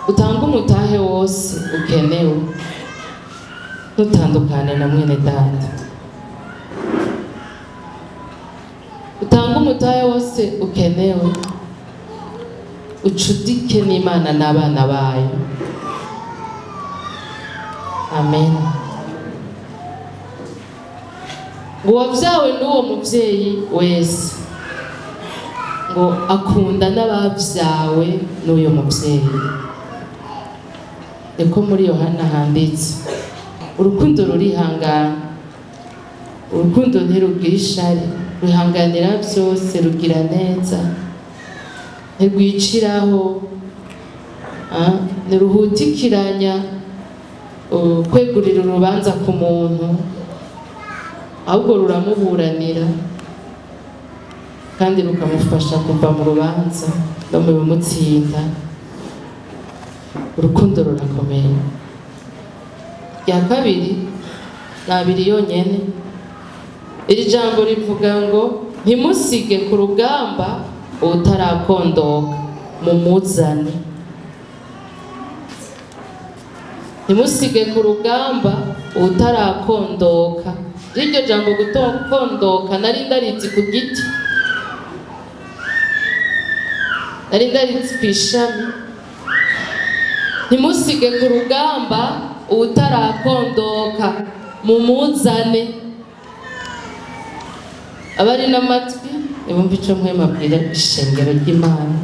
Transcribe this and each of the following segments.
Utanga umutahe wose ukenewe, ntutandukane na mwene data. Utanga umutahe wose ukenewe, ucudike n'Imana n'abana bayo. Amen. Ngo wavyawe n'uwo muvyeyi wese, ngo akunda n'abavyawe n'uyo muvyeyi. Niko muri Yohana handitse. Urukundo rurihangana, urukundo ntirugira ishari, ruhanganira byose, rugira neza, ntirwiciraho, ntiruhutikiranya kwegurira urubanza ku muntu, ahubwo ruramuburanira kandi rukamufasha kuva mu rubanza no mu bimutsinda. Urukundo rurakomeye. Rya kabiri ni abiri yonyene. Iri jambo rivuga ngo ntimusige ku rugamba utarakondoka, mumuzane. Ntimusige ku rugamba utarakondoka. Iryo jambo gukondoka nari ndaritse ku giti, nari ndaritse ku ishami. Ntimusige ku rugamba utarakondoka, mumuzane. Abari n'amatwi nibumve ico Mpwemu abwira ishengero ry'Imana.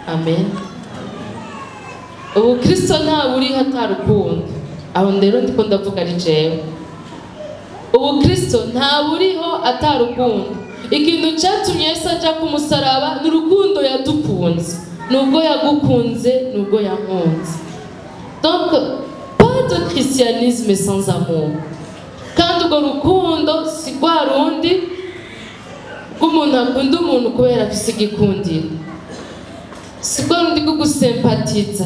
Amen. Ubu Kristo nta buri hatarukundo. Aho ndero ndiko ndavuga ari jewe. Ubu Kristo nta buriho atarukundo. Ikintu cyatumye Yesu aja ku musaraba ni urukundo yadukunze. Nubwo yagukunze, nubwo yankunze. Donc pas de christianisme sans amour. Kandi urwo rukundo si rwa rundi rw'umuntu akunda umuntu kubera afise igikundiro, si rwa rundi rwo gusempatiza,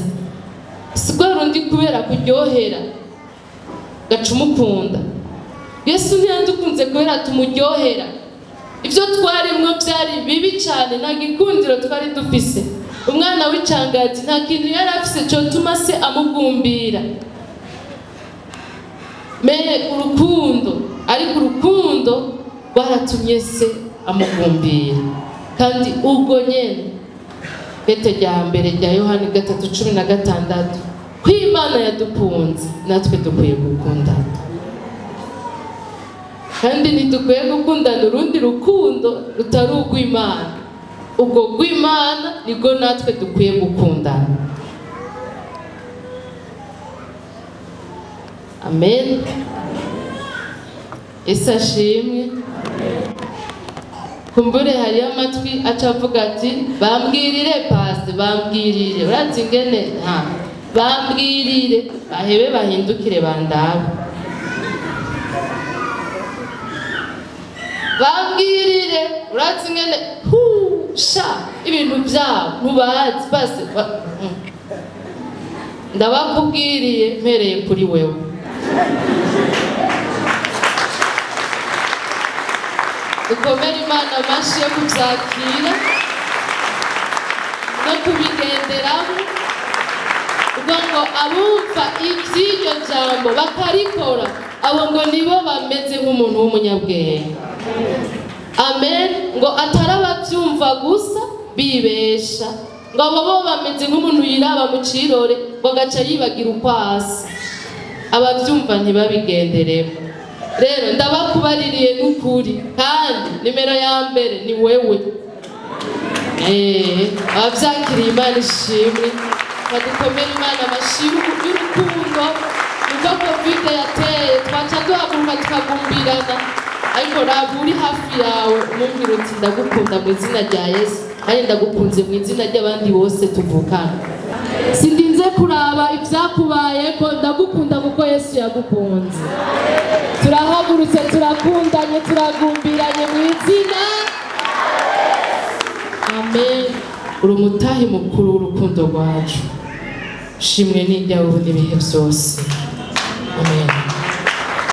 si rwa rundi kubera kuryohera gaca umukunda. Yesu ntiyadukunze kubera tumuryohera. Ibyo twarimwo byari bibi cyane, nta gikundiro twari dufise. Umwana w'icangazi nta kintu yari afise cyotuma se amugumbira. Mais urukundo, ariko urukundo rwaratumye se amugumbira. Kandi ubwo nyene kete rya mbere rya Yohani 3:16, ko Imana yadukunze natwe dukwiye gukundana. Kandi ntidukwiye gukundana urundi rukundo rutari urw'Imana. Ubwo rw'Imana nibwo natwe dukwiye gukundana. Amen. Yesu ashimwe. Kumbure hariyo amatwi aca avuga ati bambwirire pasi, bambwirire, urazi ingene nta bambwirire, bahebe bahindukire bandabe. Bambwirire, urazi ingene hu sha ibintu byabo ntubazi basi. Ndabakubwiriye mpereye kuri wewe. Dukomere Imana amashyi yo kubyakira no kubigenderamo, kuko ngo abumva iby'iryo jambo bakarikora, abo ngo nibo bameze nk'umuntu w'umunyabwenge. Amen. Ngo atari ababyumva gusa bibesha, ngo abo bo bameze nk'umuntu yiraba mu cirore ngo agaca yibagira uko asa. Ababyumva ntibabigenderemo. Rero ndabakubaririye n'ukuri, kandi nimero ya mbere ni wewe. Abavyakiriye Imana ishimwe, badukomere Imana amashyi y'urukundo. Nubwo Covid yateye twaca duhaguruka tukagumbirana, ariko raba uri hafi yawe umubwira uti ndagukunda mu izina rya Yesu, kandi ndagukunze mu izina ry'abandi bose tuvukana. Sindinze kuraba ibyakubayeko, ndagukunda kuko Yesu yagukunze. Turahagurutse, turakundanye, turagumbiranye mu izina. Amen. Uri umutahe mukuru w'urukundo rwacu. Shimwe n'iryawe n'ibihe byose.